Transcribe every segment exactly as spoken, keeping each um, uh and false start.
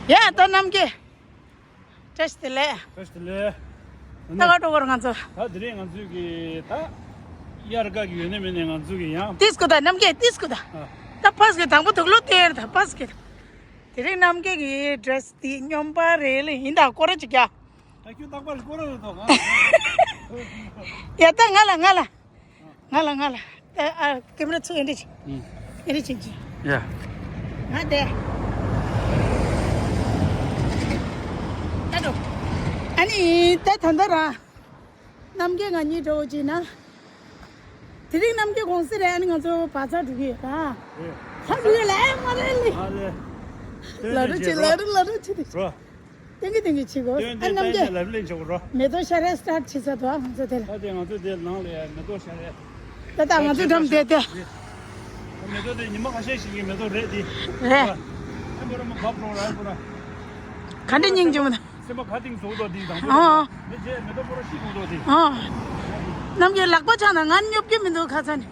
ཡ་ད་རྣམ་རྒྱལ། བཀྲ་ཤིས་བདེ་ལེགས། བཀྲ་ཤིས་བདེ་ལེགས། ད་ག་འགྲོ་བར་ང་ཚོ། ད་དེ་རིང་ང་ཚོས་ཀྱི་ད་དབྱར་ཁ་གི་ཡོད་ནི་མེད་ནི་ང་ཚོས་ཀྱི་ཡང་། ཏིས་ཀུ་ད་རྣམ་རྒྱལ་ཏིས་ཀུ་ད། ཨ། ད་པཱས་ཀྱི་དང་པོ་དུག་ལོག་སྟེར་ད་པཱས་ཀྱི། དེ་རིང་རྣམ་རྒྱལ་གྱི་ཌེ་རེ་སི་དེ་སྨྱོན་པ་རེད་ལེ་ཡིན་ད་སྐོར་ར་ཅིག་རྒྱག་ད་ཁྱོད་རྟག་པར་སྐོར་ར་རེད་དོ་གང་། ཡ་ད་ང་ལ་ང་ལ། ང་ལ་ང་ལ། ད་ཨ་ཀེམ་ར་ཚུར་ཨེ་འདྲ་བྱེད། ཨེ་འདྲ་བྱེད་ཀྱི། ཡ། ང་དེ། ད་འགྲོ། ཨ་ནི་ད་ད་ལྟ་རང་། རྣམ་རྒྱལ་ང་གཉིས་འགྲོ་བ་ཅིག་ན། དེ་རིང་རྣམ་རྒྱལ་དགོང་ཟས་རེད། ཨ་ནི་ང་ཚོ་བག་ཚ་འགྲོ་གི་ཡོད་ད། ཧ་གི་ཡོད་ལ་ཨེ་མ་རེད་ལི། ལ་རུ་ཆེ་ལ་རུ་ལ་རུ་ཆེ་དེ། ཏན་གི་ཏན་གི་བྱེད་དགོས། ཨ་རྣམ་རྒྱལ། ལབ་ལེན་བྱེད་དགོས་རོ། མེ་ཏོག་ཤ་རེ་སི་ཊར་ཊི་བྱེད་ས་དོ་ང་ཚོ་དེ་ལ། ད་དེ་ང་ཚོ་དེ་ནང་ལ་ཡ་མེ་ཏོག་ཤ་རེ། ད་ད་ང་ཚོ་འགྲམ་དེ་དེ། མེ་ཏོག་དེ་ཉི་མ་ཁ་ཤས་ཤིག་གི་མེ་ཏོག་རེད་དེ། རེད། ཨ་འབོ་ར་མ་བབ་རོ་ར་འབོ་ར། ག་འདྲ་སྙིང་རྗེ་མོ་ད། སེམས་པ་ག་ཏིང་བཟོ་དོ་དེ་དང་པོ། ཨ། མེ་ཇེ་མེ་ཏོག་འབོ་ར་ཤི་བཟོ་དོ་དེ། ཨ། རྣམ་རྒྱལ་ལག་པ་འཆང་ན་ང་སྙོབ་ཀྱི་མི་འདུག་ཁ་ཚ་ནི།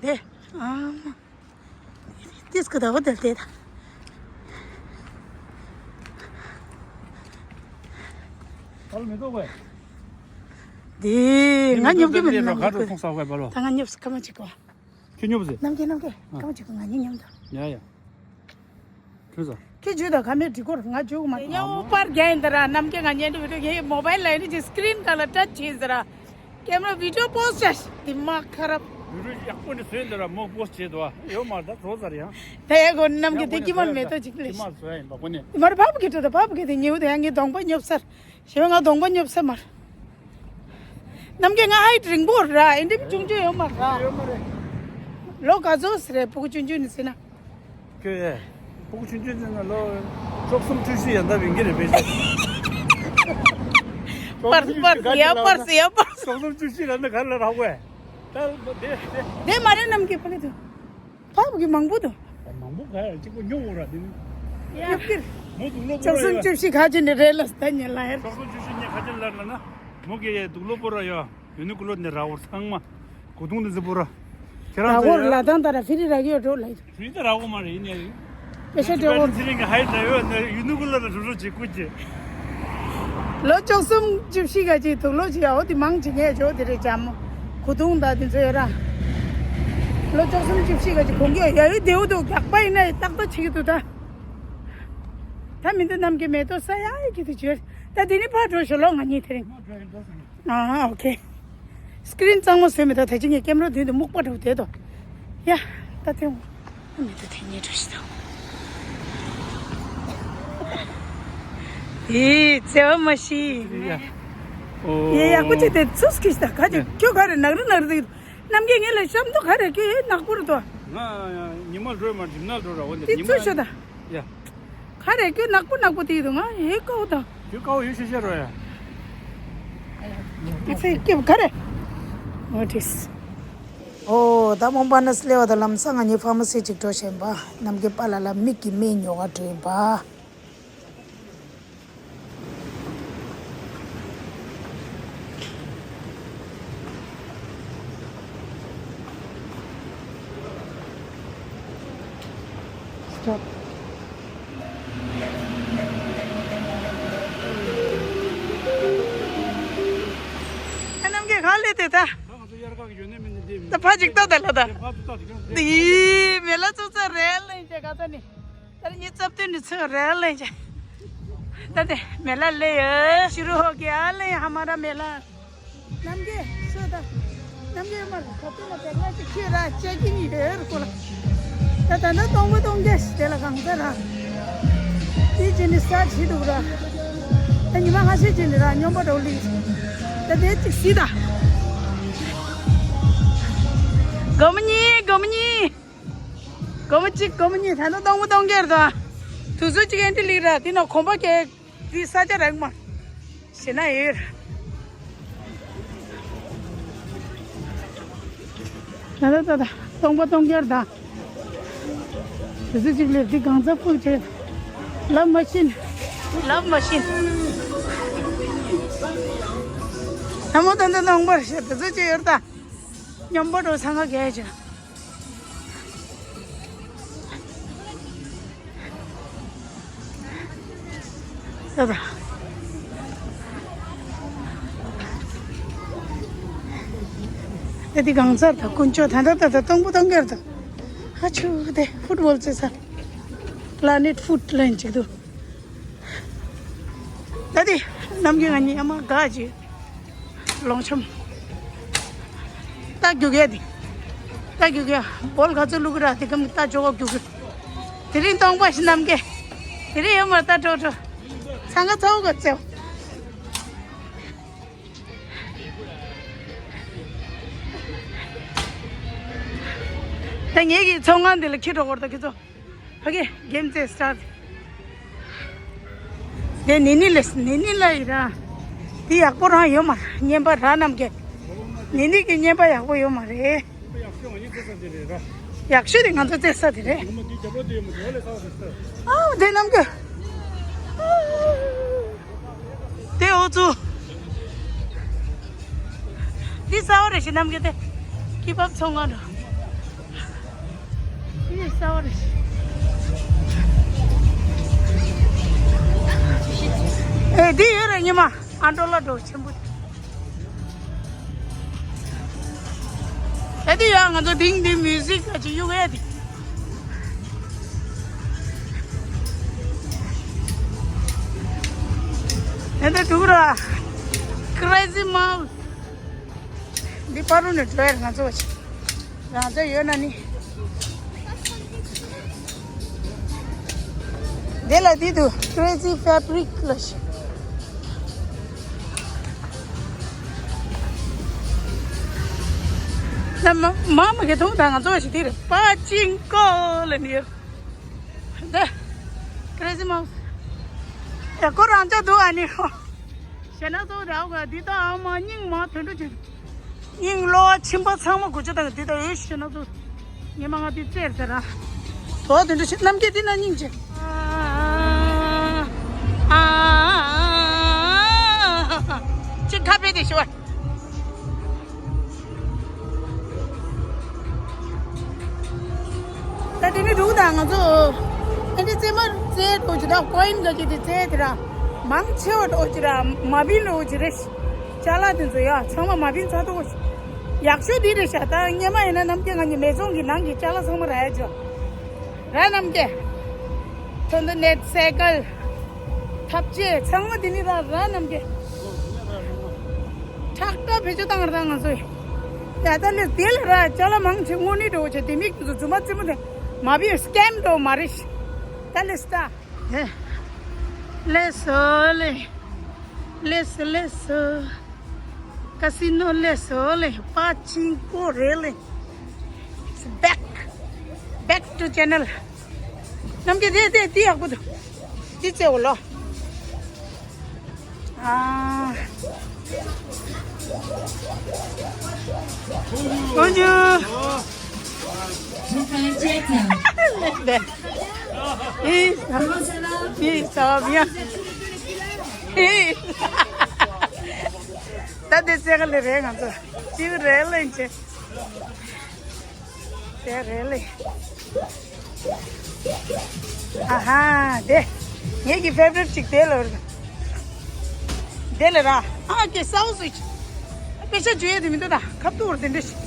དེ། ཨ། ཏིས་ཀུ་ད་བ་དལ་ཏེ་ད། ཨལ་མེ་ཏོག་བས། དེ་ང་སྙོབ་ཀྱི་མིན་ན་ང་ཁ་ཐུག་ཐུག་ས་བས་བ་ལོ། ད་ང་སྙོབ་སི་ཁ་མ་ཅིག་གོ། ཁྱོད་སྙོབ་ཟེ། རྣམ་རྒྱལ་རྣམ་རྒྱལ་ཁ་མ་ཅིག་གོ་ང་གཉིས་མཉམ་དུ། ཡ་ཡ། ཁྱོད་ཟ། ཁྱོད་བརྗོད་ད་ཁ་མེད་འགྲིག་གོ་ང་བརྗོད་གི་མ་རེད། ཡ་འོ་པར་རྒྱ་ཡིན་ད་ར་རྣམ་རྒྱལ་ང་ཉན་དུ་བི་ཌིའོ་ངའི་མོ་བལ་ལ་ཡིན་ཅི་སི་ཀི་རིན་ག་ལ་ཊ་ཆི་ཡིན་ཟེར་ར། ཀེམ་ར་བི་ཌིའོ་པོ་སི་ཊ་དེ་མ་ཁ་རབ། བི་ཌིའོ་ཡག་པོ་ནི་བཟོས་འདི་ར་མོ་པོ་སི་ཊ་བྱེད་དོ་ཡོད་མ་རེད་ད་བཟོ་ཚར་ཡང་། ད་ཡ་གོ་རྣམ་རྒྱལ་དེ་ཀི་མར་མེ་ཏོག་ཅིག་ལས། ཀི་མར་བཟོ་ཡ་ཡིན་པ་གོ་ནི། མར་བབ་གི་ཏོ་ད་བབ་གི་དེ་ཉེའུ་དེ་ཡང་ངའི་གདོང་པ་ཉོབ་སར། ཞེ་བའི་ང་གདོང་པ་ཉོབ་སར་མར། རྣམ་རྒྱལ་ང་ཧའིཊ་རིང་པོ་ར་ཨེ་འདྲ་ཆུང་ཆུང་ཡོད་མ་ར། ཡོད་མ་རེད། ལོ་ག་ཚོད་རེད་ཕྲུ་གུ་ཆུང་ཆུང་ནི་ཟེར་ན། ཁྱོད་ཡ། ཕྲུ་གུ་ཆུང་ཆུང་ཚོ་ན་ལོ་བཅུ་གསུམ་བཅུ་བཞི་ཡན་འདབ་ཡིན་གྱི་རེད་པས། པར་སི་པར་སི་ཡ་པར་སི་ཡ་པར་སི། བཅུ་གསུམ་བཅུ་བཞི་ལ་ནི་ག་ལ་རག་གོ་ཡ། ད་དེ་དེ། དེ་མ་རེད་རྣམ་རྒྱལ་ཕ་གི་དུ། ཕ་གི་མང་པོ་དུ། མང་པོ་ག་ཡ་གཅིག་པོ་ཉོ་འོ་ར་དེ་ནི། ཡ་ཕིར། མོ་དུག་ལོ་བཅུ་གསུམ་བཅུ་བཞི་ག་ཅི་ནི་རེད་ལ་ད་ཉེ་ལ་ཡ། བཅུ་གསུམ་བཅུ་བཞི་ཉེ་ག་ཅི་ལ་ལ་ན། མོ་གི་དུག་ལོ་པོ་ར་ཡ། ཡུ་ནི་ཀུ་ལོ་ནས་ར་འོར་ཚང་མ། གོ་དུང་ནི་ཟི་པོ་ར། ཁྱེད་རང་ར་འོར་ཚོ་ལ་དང་ད་ར་ཕི་རི་ར་གི་ཡོད་འགྲོ་ལ་ཡིན། ཕི་རི་ད་ར་འོ་མ་རེད་ཡིན་ཡ་ཡིན། པེ་ཤ་འགྲོ་འོར། ཚེ་རིང་གི་ཧའི་ད་ཡོད་ནས་ཡུ་ནི་ཀུ་ལོ་ལ་རུ་རུ་བྱེད་ཀུ་ཅེ། ལོ་བཅུ་གསུམ་བཅུ་བཞི་ག་ཅིག་དུག་ལོ་ཅིག་ཡ་འོ་དེ་མང་ཅིག་ངས་འཇོག་དེ་རེད་ཅམ་མོ། གོ་དུང་ད་དེ་ཚོ་ཡོད་ར། ལོ་བཅུ་གསུམ་བཅུ་བཞི་ག་ཅིག་གོང་གི་ཡ་ཡོད་དེའུ་དུ་རྒྱག་པ་ཡིན་ན་ཏག་ཏག་བྱེད་ཀྱི་འདུག་ད། ད་མི་འདུག་རྣམ་རྒྱལ་མེ་ཏོག་ས་ཡ་ཡི་གི་དུ་བྱོས། ད་དེ་ནི་ཕར་འགྲོ་ཞོ་ལོ་ང་གཉིས་དེ་རིང་། ཨ་ཨོ་ཁེ། སི་ཀི་རིན་གཙང་མ་བཟོས་མེད་ད་ད་ཅི་ངས་ཀེམ་ར་མདུན་དུ་སྨུག་པ་འདྲ་བོ་བསྡད་དོ། ཡ། ད་དེ་འོ། མི་ད་དེ་ཉེ་འགྲོ་ཞིག་དང་། ཨེ་བརྩེ་བ་མ་ཤི། ཡ། ཨོ། ཡ་ཡག་པོ་ཅིག་དེ་ཚུགས་ཀྱི་ཞིག་ད་ག་ཅིག་ཁྱོད་ག་རེ་ནག་རི་ནག་རི་དེ། རྣམ་རྒྱལ་ངེད་ལ་གཤམ་དུ་ག་རེ་ཁྱོད་ཡེ་ནག་པོ་རེད་དོ། ང་ཉི་མ་འགྲོ་མ་གྲིམ་ནག་འགྲོ་ར་འོ་ནས་དེ་ཉི་མ། ཚུགས་ཤོ་ད། ཡ། ག་རེ་ཁྱོད་ནག་པོ་ནག་པོ་དེ་ཡིན་དུ་ང་ཧེ་ཀའོ་དང་། ཁྱོད་ཀའོ་ཡོད་ཤེས་ཤེས་རོ་ཡ། ཨ་ཚེ་སྐྱིབས་ག་རེ། ཨོ་ཏིས། ཨོ་ད་མོན་པ་ན་སླེ་བ་ད་ལམ་སང་ང་གཉིས་ཕ་མ་སི་ཅིག་འགྲོ་བཞིན་པ་རྣམ་རྒྱལ་པ་ལ་ལ་མིག་གི་མིག་ཉོ་ག་འགྲོ་ཡིན་པ། Stop. ཨ་རྣམ་རྒྱལ་ག་ལས་དེ་ད། ད་ཕ་ཅིག་ལྟ་ད་ལ་ད། འདི་མེ་ལ་ཙུ་ཙ་རེད་ལེ་ཅེ་ག་ད་ནི། ད་ནི་ཙབ་ཏུ་ནི་ཚུ་རེད་ལེ་ཅེ། ད་དེ་མེ་ལ་ལེ་ཡ་ཤི་རུ་ཧོ་གི་ཨ་ལེ་ཧ་མ་ར་མེ་ལ། རྣམ་རྒྱལ་སུ་ད། རྣམ་རྒྱལ་མར་ག་ཏུ་ན་དེ་ང་ཅིག་ཁྱོད་ར་ཅེ་ཀི་ནི་ཡོད་རུ་ཁོ་ལ། ད་ད་ན་སྟོང་པ་སྟོང་རྒྱལ་ཞིག་དེ་ལ་གང་ཟེར་ར། དེ་ཅི་ནི་ས་ཇི་འདུག་ར། ད་ཉི་མ་ང་ཤེས་ཅི་ནི་ར་སྨྱོན་པ་འགྲོ་ལི། ད་དེ་ཅིག་སི་ད། སྒོར་མོ་གཉིས། སྒོར་མོ་གཉིས། སྒོར་མོ་གཅིག་སྒོར་མོ་གཉིས། ད་ནི་སྟོང་པ་སྟོང་རྒྱལ་དང་། དུས་ཚོད་གཅིག་ཨེ་འདྲ་ལིག་ར་དེ་ན་གོམ་པ་གས་དེ་ས་ཆ་རག་མ། ཞེ་ན་ཡོད། ད་ད་ད་ད་སྟོང་པ་སྟོང་རྒྱལ་དང་། དུས་ཚོད་གཅིག་ལས་དེ་གང་ཚ་ཕུག་བྱས། ལབ་མ་ཤེས། ལབ་མ་ཤེས། ད་མོ་ད་ད་སྟོང་པར་ཤེས་དུས་ཚོད་གཅིག་ཡོད་ད། སྨྱོན་པ་འགྲོ་ཚང་ག་གས་བྱས། ད་ད་འདི་གང་ཚར་ད་དཀོན་མཆོག་ད་ད་ད་ད་སྟོང་པོ་སྟོང་ཀེར་ད། ཧ་ཆུ་དེ་ཕུཊ་བོལ་རྩེ་ས། Planet Foot ལན་ཅིག་འདུག་ད་དེ་ནམ་རྒྱུན་ང་གཉིས་ཨ་མ་དགའ་ཅིག་ལོང་ཆམ། ད་རྒྱུག་ཡ་དེ། ད་རྒྱུག་ཡ། བོལ་ག་ཚོད་བླུག་གི་ར་དེ་གམ་ད་ཇོ་གོ་རྒྱུག་གི་དེ་རིང་སྟོང་པ་ཞིག་ནམ་རྒྱུན། དེ་རིང་ཡོད་མ་རེད་ད་འགྲོ་འགྲོ། ཚང་ག་ཚ་བོ་ག་ཚེ། ད་ངེད་ཀྱི་ཚོང་ཁང་འདི་ལ་ཁྱི་འགྲོ་གོ་ར་ད་ཁྱི་ཚོ། ཕ་གི་གེམ་རྩེ་སི་ཊར། དེ་ནི་ནི་ལས་ནི་ནི་ལ་ཡི་ར། དེ་ཡག་པོ་རང་ཡོད་མ་རེད་རྔན་པ་ར་ནམ་རྒྱུན། ནི་ནི་གི་རྔན་པ་ཡག་པོ་ཡོད་མ་རེད། ཡག་ཤོས་དེ་ང་ཚོ་རྩེ་ས་དེ་རེད། ཨའོ་དེ་ནམ་རྒྱུན། དེ་འོ་ཚོ། འདི་ས་བ་རེ་ཞིག་ནམ་གི་དེ། ཀི་བབ་ཚོང་ང་འགྲོ། འདི་ས་བ་རེ་ཞིག་ཨེ་འདི་ཡོད་རེད་ཉི་མ། ཨ་འགྲོ་ལ་འགྲོ་ཆེན་པོ། ཨེ་འདི་ཡང་ང་ཚོ་དིང་དིང་མིའུ་ཟིག་ད་ཅི་གཡུག་ཨེ་འདི། ཨེ་འདི་འདུག་ར། Crazy Mouse། འདི་པ་རུ་ནས་འགྲོ་ཡ་ང་ཚོ་ཆ། རང་ཚོ་ཡོད་ན་ནི། དེ་ལ་འདི་འདུག Crazy Fabric ལ་ཞིག་ད་མ་མ་མ་གེ་ཐུང་ད་ང་ཚོ་ཞིག་དེ་རེད། པ་ཅིང་ཀོ་ལ་ནི་ཡོད། འདི། Crazy Mouse། ཡ་ཁོ་རང་ཅག་འདུག་ཨ་ནི་ཧོ། ཞེ་ན་ཚོ་ར་འོ་ག་འདི་ད་ཨ་མ་སྙིང་མ་དོན་འགྲོ་ཅིག་སྙིང་གློ་བ་མཆིན་པ་ཚང་མ་འགུལ་ཆ་དང་འདི་ད་འོ་ཞེ་ན་ཚོ། ངས་མ་ང་འདི་བཙལ་ཟེར་ར། དོ་དོན་འགྲོ་ཞིག་ནམ་རྒྱུན་འདི་ན་སྙིང་རྗེ། ཨ་ཨ་ཨ་ཨ་ཨ་ཅིག་ཁ་ཕེ་དེ་ཞུ་བ། ད་དེ་ནི་འདུག་ད་ང་ཚོ་ཨེ་འདྲ་རྩེད་མོ་རྩེ་འགྲོ་ཅི་ད་ཀོ་ཡིན་ག་ཅི་དེ་རྩེ་དེ་ར་མང་ཆེ་བ་འགྲོ་ཅི་ར་མ་བིན་འགྲོ་ཅི་རེད། ཅ་ལག་དེ་ཚོ་ཡ་ཚང་མ་མ་བིན་ཚ་ཏོ་ཡག་ཤོས་དེ་རེད་ཤག་ད་སྔོན་མ་ཡིན་ན་ནམ་རྒྱུན་ང་གཉིས་མེ་ཚོང་གི་ནང་གི་ཅ་ལག་ཚང་མ་ར་ཡ་ཅོ། ར་ནམ་རྒྱུན། ཐོན་དུ་ནེད་སའི་ཀལ། ཐབ་ཆས་ཚང་མ་དེ་ནི་ར་ར་ནམ་རྒྱུན། ཁྲག་ཁྲག་བེད་སྤྱོད་བཏང་ར་ང་ཚོ་ཡི། ད་ལྟ་ལས་དེ་ལ་ར་ཅ་ལག་མང་ཆེ་དངོས་གནས་འགྲོ་བྱེད་དེ་མིག་ཏུ་རྫུན་མ་རྩེད་མོ་དེ་མ་བི་སི་ཀེམ་འགྲོ་མ་རེད། ད་ལས་ད། ལས་སོ་ལས། ལས་སོ་ལས་སོ། Casino ལས་སོ་ལས། Pachinko རེད་ལས། It's back, back to channel. ནམ་རྒྱུན་དེ་དེ་དེ་ཡག་པོ་འདུག་དེ་རྩེ་འོ་ལོ། ཨ། Bonjour. ཨི། ཨི། Ça va bien. ཨི། ད་དེ་རྩེ་ག་ལེ་རེད་ང་ཚོ། ཅི་རེད་ལེ་ཅེ། དེ་རེད་ལེ། ཨ་ཧ། དེ། ངེད་ཀྱི་ཕེ་ཝ་རི་ཊི་ཅིག་དེ་ལ། དེ་ལ་ར། ཨ་ཀེ་སའུ་སུ་ཅི། པེ་ཤ་ཇུ་ཡེ་དེ་མི་འདུག་ད། ཁབ་ཏུ་བར་དེ་འདྲ་ཞིག་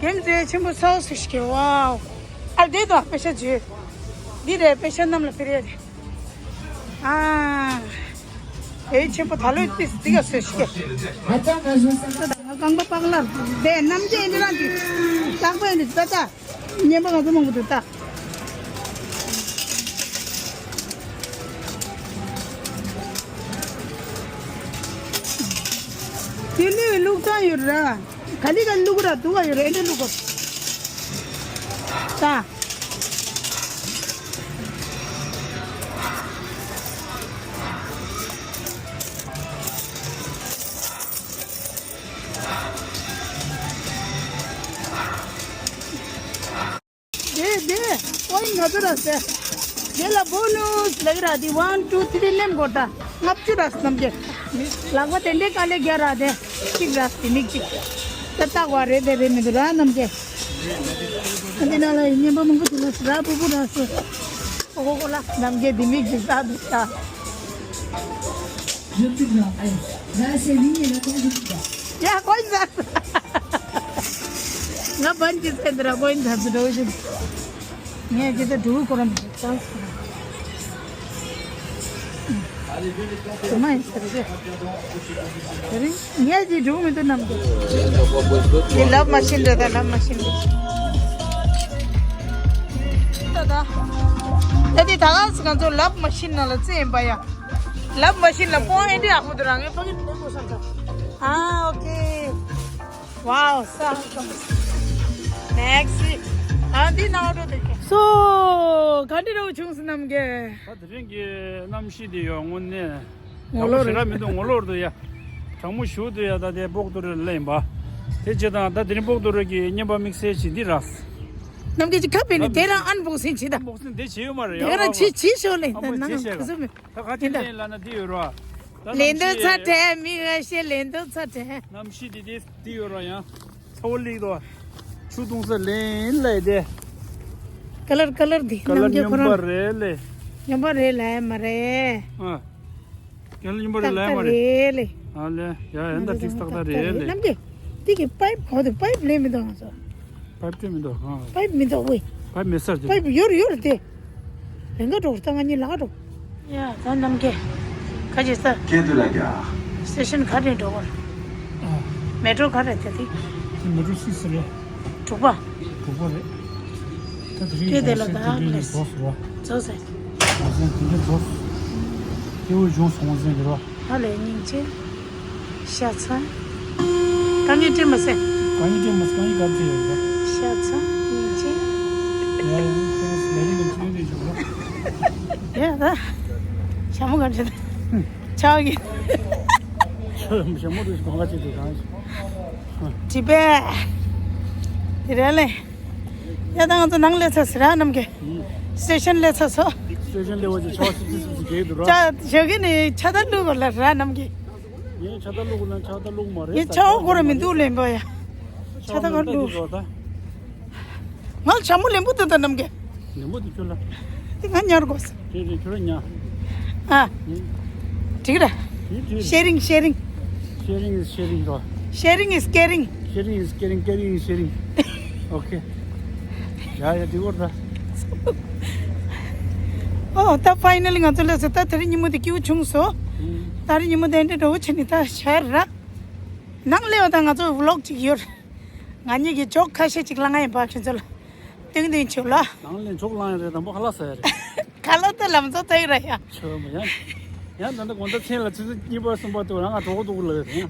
གེམ་ཇུ་ཡེ་ཆེན་པོ་སའུ་སུ་ཞིག་གེ་ཝའོ། ཨ་དེ་དང་པེ་ཤ་ཇུ་ཡེ། འདི་རེད་པེ་ཤ་གནམ་ལ་ཕེ་རེ་རེད། ཨ། དེ་ཆེན་པོ་ད་ལོའི་ཏིས་འདི་ག་སོས་ཤིག་ང་རྐང་པ་པགས་ལ་བསྡད་ནམ་རྒྱུན་འདི་རང་གི་རྟག་པ་ཡིན་འདི་ད་ལྟ་ཉན་པ་ང་ཚོ་མང་པོ་འདུག་ད། དེ་ནི་བླུག་ཐང་ཡོད་ར། ག་ལི་ག་བླུག་ར་དུ་བ་ཡོད་ར་ཨེ་འདྲ་བླུག་གོ། ད། དེ་དེ་ཨོ་ཡིན་ང་ཚོ་ར་སེ། དེ་ལ་བོ་ནུས་ལག་ར་དེ་ཝན་ཊུ་ཐི་རི་ནེམ་གོ་ད་ལྔ་བཅུ་ར་སྣམ་གྱི། ལག་པ་དེ་འདྲའི་དཀའ་ལས་རྒྱག་ར་དེ་གཅིག་ར་དེ་མིག་གཅིག་ད་བཏགས་བ་རེད་དེ་རེད་མི་འདུག་ར་སྣམ་གྱི། ཨ་འདི་ན་ལ་ཡིན་ཉན་པ་མང་པོ་དེ་ལ་ར་པུ་པུ་ར་སེ། ཨོ་ཧོ་ཧོ་ལ་སྣམ་གྱི་དེ་མིག་གཅིག་ད་དུ་ད། Je te prends. Allez. Là, c'est fini, là, quand je te prends. ཡ་ཀོན་ཛ། ང་བན་གྱི་སེ་འདི་ར་ཀོན་ཛ་འདི་འགྲོ་བཞིན། ངས་ཀྱི་ད་འགྲོ་གོ་རམ་ཙང་སོང་། དེ་མ་ཡིན་ཟེར་གི། དེ་རིང་ངས་ཀྱི་འགྲོ་མི་འདུག་ནམ་གི། འདི་ལབ་མ་ཤིན་རེད་ད། ལབ་མ་ཤིན་རེད། ད་ད། ད་འདི་ད་ག་སི་ང་ཚོ་ལབ་མ་ཤིན་ནང་ལ་རྩེ་ཡིན་པ་ཡ། ལབ་མ་ཤིན་ལ་པོ་ཨེ་འདྲ་ཡག་པོ་འདུག་ར། ངས་ཕ་གི་ནས་ལེན་དགོས་བསམ་ཚར། ཨ་ཨོ་ཁེ། ཝའོ་ས་ཧ་ཀམ། ནེག་སི། ཨ་འདི་ནང་འགྲོ་དེ་ཁེ། སོ། ག་འདྲ་རོ་བྱུང་སི་ནམ་གི། ད་དེ་རིང་གི་གནམ་གཤིས་དེ་ཡོད་དངོས་གནས། ངོ་ལོག་ཞེ་དྲག་མི་འདུག་ངོ་ལོག་འདུག་ཡ། གྲང་མོ་ཞུ་འདུག་ཡ། ད་དེ་སྤོག་ཏུ་རེ་ལེན་པ། དེ་བྱེད་དང་ད་དེ་རིང་སྤོག་ཏུ་རེ་གི་བརྙན་པ་དམིགས་བསལ་བྱེད་འདི་རག་ནམ་གི་ཅི་ཁ་པེ་ནི་དེ་རང་ཨན་བོག་སིང་བྱེད་ད། ཨན་བོག་སིང་དེ་བྱེད་ཡོད་མ་རེད་ཡ། དེ་རང་ཆི་ཆི་ཤོ་ལེ། ཨ་མོ་ད་ནང་བྱེད་ཤེས་ག་ག་སུ་མི། ད་ག་ཅི་ཡིན་ད། ལེན་ལ་ན་འདི་ཡོད་ར། ད་ལེན་གནམ་དུ་ཚ་གཤིས་དྲན་མི་ང་ཤེས་ལེན་དུ་ཚ་གྲས། གནམ་གཤིས་འདི་དེ་འདི་ཡོད་ར་ཡང་། ཚ་བོ་ལེགས་དོ། ཆུ་བཏུང་ས་ལེན་ལ་དེ། ཀ་ལར་ཀ་ལར་འདི་ཀ་ལར་ནམ་རྒྱུན་ཁོ་སྙོམས་པ་རང་རེད་ལེ། སྙོམས་པ་རེད་ལ་མ་རེད། ཨ། ཀ་ལར་སྙོམས་པ་རེད་ལ་མ་རེད། རེད་ལེ། ཨ་ལེ། ཡ་ཡ་ད་ཏིག་ཏག་ཏག་རེད་ལེ། ནམ་རྒྱུན། འདི་གི་པའིབ་གོ་དེ་པའིབ་ལེན་མི་འདུག་ང་ཚོ། པའིབ་སྤྲད་མི་འདུག་ཨ། པའིབ་མི་འདུག་ཝེ། པའིབ་མེད་སར་དེ། པའིབ་ཡོད་རེད་ཡོད་རེད་དེ། ལེན་ག་འགྲོ་ད་ང་གཉིས་ལག་འགྲོ། ཡ་ད་ནམ་གི། ཁ་ཅིག་ས། སྐད་དུ་ལ་རྒྱ། སི་ཊེ་ཤན་ག་རེ་འགྲོ་བར། ཨ། མེ་ཊོ་ག་རེ་དེ་དེ། དེ་མེ་ཊོ་སིག་སི་རེད། དྲུག་པ། དྲུག་པ་རེད། ད་དེ་རིང་སྐད་དེ་ལ་ད་ལེ། རྫོགས་སོང་ར། རྫོགས་སོང་། ང་ཚོ་དེ་འདྲ་རྫོགས། སྐྱེ་བོ་གཞུང་སོང་བ་ཟེར་གི་ར། ཧ་ལས་སྙིང་རྗེ། ཤ་ཚ། དཀའ་ངལ་སྤྲད་མ་ཟེར། དཀའ་ངལ་སྤྲད་མ་ཟེར། དཀའ་ངལ་ག་རེ་ཡོད་རེད། ཤ་ཚ་སྙིང་རྗེ། ཡ་ཡ་ཁྱེད་རང་ལས་རིང་ལ་ཅི་ཡོད་རེད་ཞུ་རོགས། ཡ་ད། ཞྭ་མོ་ག་འདྲ་རེད། ཆག་གི། ཞྭ་མོ་རེད་གོང་ཁ་ཅིག་འདུག་གང་ཞིག་དྲི་བས། དེ་རེད་ལེ། ཡ་ད་ང་ཚོ་ནང་སླེབས་ཚར་ཟེར་ར་ནམ་གི། སི་ཊེ་ཤན་སླེབས་ཚར་སོ། སི་ཊེ་ཤན་སླེབས་པ་ཅིག་ཆ་ཤི་ཅི་སུ་ཅི་རྒྱག་འདུག་ར། ཆ་ཞོགས་ཀྱི་ནི་ཆ་ད་བླུག་གོ་ལ་ར་ནམ་གི། ངས་ཆ་ད་བླུག་ན་ཆ་ད་བླུག་མ་རེད། ངས་ཆ་འོ་གོ་ར་མི་འདུག་ལེན་པ་ཡ། ཆ་ད་ག་བླུག་ང་ལ་ཞྭ་མོ་ལེན་པོ་ད་ད་ནམ་གི། ལེན་པོ་དེ་ཁྱོད་ལ། དེ་ང་ཉར་དགོས། དེ་རེད་ཁྱོད་ལ་ཉར། ཨ། འགྲིག་ར། དེ་དེ། Sharing, sharing. Sharing is sharing རོ། Sharing is caring. Sharing is caring, caring is sharing. Okay. ཡ་ཡ་དེ་བོར་ད། ཨོ་ད་ཕའི་ནལ་ལི་ང་ཚོ་སླེབས་སོང་། ད་དེ་རིང་ཉིན་མོ་དེ་སྐྱིད་པོ་བྱུང་སོང་། ད་རིང་ཉིན་མོ་དེ་འདྲ་འགྲོ་བོ་བྱས་ནས་ད་ཤར་ར། ནང་སླེབས་པ་དང་ང་ཚོ་ཝི་ལོག་ཅིག་ཡོད། ང་གཉིས་ཀྱིས་ཇོག་ཁ་ཤས་ཅིག་བསླང་ཡ་ཡིན་པ་ཁྱོད་ཚོ་ལ། ཏིང་ཏིང་ཆུ་ལ། ནང་ལ་ཇོག་བསླང་ཡ་རེད། དང་པོ་ཁ་ལག་ཟ་ཡ་རེད། ཁ་ལག་ད་ལམ་བཟོ་ཐག་ར་ཡ། ཆོ་མ་ཡ། ཡ་ད་ནི་དགོང་དག་མཚན་ལ་ཆུ་ཚོད་གཉིས་པ་གསུམ་པ་དུ་རང་ང་གྲོགས་འདུག་ལ་ཡོད་རེད།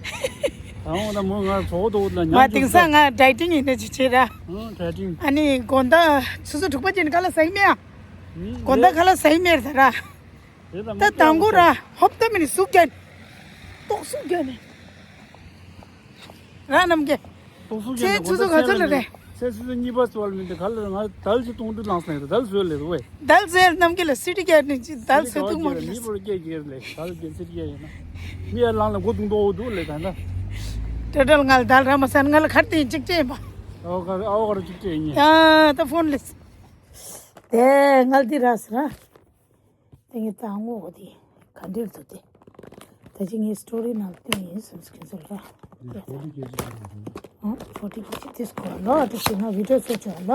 ད་འོང་ད་མོ་ང་གྲོགས་འདུག་ལ་ང་ཉམས་དེང་སང་ང་ཌའི་ཊིང་ཡིན་ནས་ཅི་བྱེད་ར། ཨང་ཌའི་ཊིང་། ཨ་ནི་དགོང་དག་ཆུ་ཚོད་དྲུག་པ་ཅན་ཁ་ལག་ཟ་ཡི་མེད་ཨ། དགོང་དག་ཁ་ལག་ཟ་ཡི་མེད་ད་ར། ད་དང་པོ་ར་ཧོབ་ཏ་མི་ནི་སུག་ཀན། ཏོག་སུག་ཀན་ནི། ར་ནམ་གི། ཏོག་སུག་ཀན་ནི། ཚེ་ཆུ་ཚོད་ག་ཚོད་ལ་རེད། ཚེ་ཆུ་ཚོད་གཉིས་པ་ཚོ་ལ་མི་འདི་ག་ལ་ང་དལ་ཅིག་གཏོང་དུས་ལངས་སོང་རེད། དལ་བཟོས་ལེ་རུ་བས། དལ་བཟོས་ནམ་གི་ལ་སི་ཊི་ཀན་ནི་ཅི་དལ་བཟོས་ཐུག་མ་རེད། མི་བོར་སྐད་རྒྱག་ལེ་དལ་གན་སི་རྒྱག་ཡིན་ན། མི་ཡ་ལངས་ལ་མགོ་ཐུང་ཏོག་འདུག་ལེ་ད་ལྟ། ཏྲ་ཏྲལ་ང་ལ་དལ་ར་མ་སན་ང་ལ་ཁར་ཏེ་ཅིག་ཅེ་ཡིན་པ། ཨའོ་ག་ཨའོ་ག་ར་ཅིག་ཅེ་ཡིན། ཡ་ད་ཕོན་ལེ། དེ་ང་ལ་འདི་ར་ཟེར་ར། དེ་ངས་ད་ངོ་བོ་དེ་ག་འདྲེར་འདུག་དེ། ད་ཅི་ངའི་སི་ཊོ་རི་ནང་བསྟན་ཡིན་སེམས་སྐྱོན་ཚོར་ར། འདི་ཕོ་ལི་སྐད་ཆ་རེད་འདུག་ཨ་ཕོ་ལི་སྐད་ཆ་དེ་སྐོར་ལ་དེ་ཞིག་ང་བི་ཌི་ཡོ་བཟོ་བྱོས་ལ།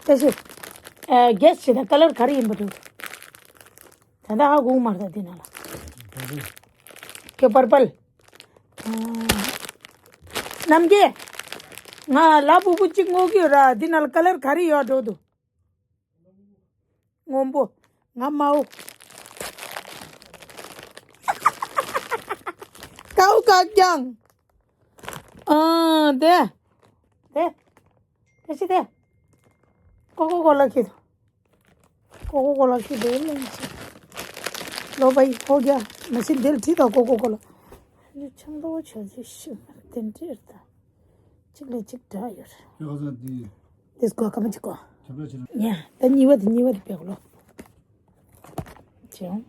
ད་ཅི་ཨ་གེ་སི་བྱེད་ད་ཀ་ལར་ག་རེ་ཡིན་པ་འདུག་ད་ལྟ་ཧ་གོ་མ་རེད་ད་འདི་ནང་ལ། ཁྱོད་པར་པལ། ནམ་རྒྱལ། ང་ལ་ཕུ་བོ་གཅིག་སྔོག་གི་ཡོད་ར། འདི་ནང་ལ་ཀ་ལར་ག་རེ་ཡོད་འགྲོ་འདུག་སྔོན་པོ། ང་དམར་པོ། ཀའུ་ཀ་རྐྱང་། ཨ་དེ། དེ། དེ་ཤི་དེ། ཀོ་ཀོ་ཀོ་ལ་ཁྱེར། ཀོ་ཀོ་ཀོ་ལ་ཁྱེར་དེ་ལེན་ཤི། ལོ་བའི་ཕོ་རྒྱ་མི་སྲིད་དེ་ལ་ཁྲིད་དང་ཀོ་ཀོ་ཀོ་ལ། ལུས་ཆང་ལོ་ཆ་ཞིག་ཤི་མ་དེ་འདྲེར་དང་། གཅིག་ལས་གཅིག་འདྲ་ཡོད་རེད། ཁྱོད་ཁ་སང་འདི། དེ་སྐོར་ཀ་མ་གཅིག་གོ། ཁྱབ་བསྒྲགས་བྱེད་རོགས། ཉ་ད་གཉིས་པ་དེ་གཉིས་པ་དེ་ཕེབས་ལོ། བྱེད་འོང་།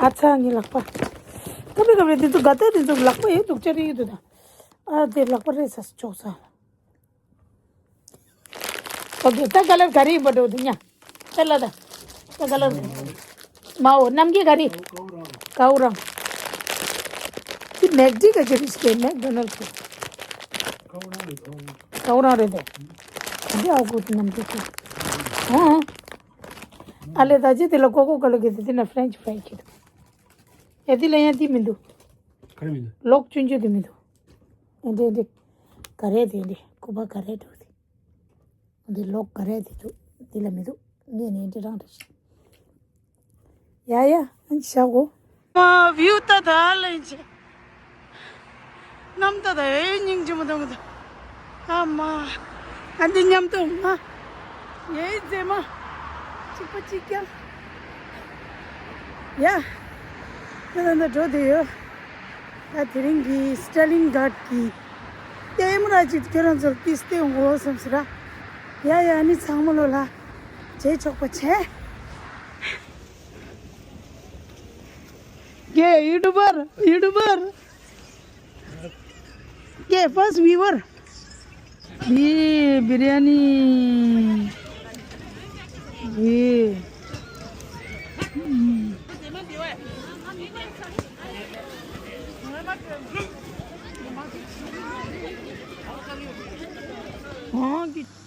ཨ་ཚ་ངའི་ལག་པ། ཀ་མེ་ཀ་མེ་དེ་ཚོ་ག་ཏེ་དེ་ཚོ་ལག་པ་ཡོད་འདུག་ཅ་རེ་ཡོད་འདུག་ད། ཨ་དེ་ལག་པ་རེད་ས་ཆོག་ས། ཨོ་ཀེ་ད་ཀ་ལར་ག་རེ་ཡིན་པ་འགྲོ་འདུག་ཉ། ད་ལ་ད། ད་ཀ་ལར། མའོ་རྣམ་རྒྱལ་ག་རེ། ཀའུ་རང་། དེ་མེག་ཌི་ག་ཅི་རེད་ཟེར་མེག་ཌོ་ནལ་ཌི། ཀའུ་རང་རེད་དེ། འདི་ཨའོ་གོ་དེ་རྣམ་རྒྱལ་དེ། ཨ་ཨ་ལེ་ད་ཅི་དེ་ལ་ཀོ་ཀོ་ཀོ་ལ་གི་དེ་དེ་ན་ཕྲེན་ཆི་ཕྲའི་ཁྱེར། ཡ་དེ་ལ་ཡང་དེ་མི་འདུག་ག་རེ་མི་འདུག་ལོག་ཆུང་ཆུང་དེ་མི་འདུག་ཨེ་འདྲེ་འདྲེ། ག་རེ་དེ་འདྲེ་སྐུ་པ་ག་རེ་འགྲོ་དེ། འདི་ལོག་ག་རེ་དེ་འདུག་འདི་ལ་མི་འདུག་ངས་ནི་འདི་རང་རེད། ཡ་ཡ་ཨ་ནི་བཞག་གོ། མ་བིའུ་ལྟ་ད་ལེན་ཆེ། གནམ་ལྟ་ད་ཨེ་སྙིང་རྗེ་མོ་དང་གི་ད། ཨ་མ། ཨ་འདི་མཉམ་དུ་ང་། ཡེ་མཛེས་མ། གཅིག་པ་གཅིག་རྐྱང་། ཡ། ད་ད་ད་འགྲོ་དེ་ཡོད། ད་དེ་རིང་གི་སི་ཊ་ལིན་གྷཊ་གི་ལྟད་མོ་ར་ཅིག་ཁྱོད་རང་ཚོར་ཏིས་ཏེ་འོང་གོ་བསམ་སི་ར། ཡ་ཡ་ཨ་ནི་ཚང་མ་ལོ་ལ་བྱེད་ཆོག་པ་བྱས། ཀེ་ཡུ་ཊུབ་པར་ཡུ་ཊུབ་པར། ཀེ་ཕར་སི་ཊི་བིའུ་ཨར། བི་བི་རི་ཡ་ནི། བི། ཨོ་ཀེ།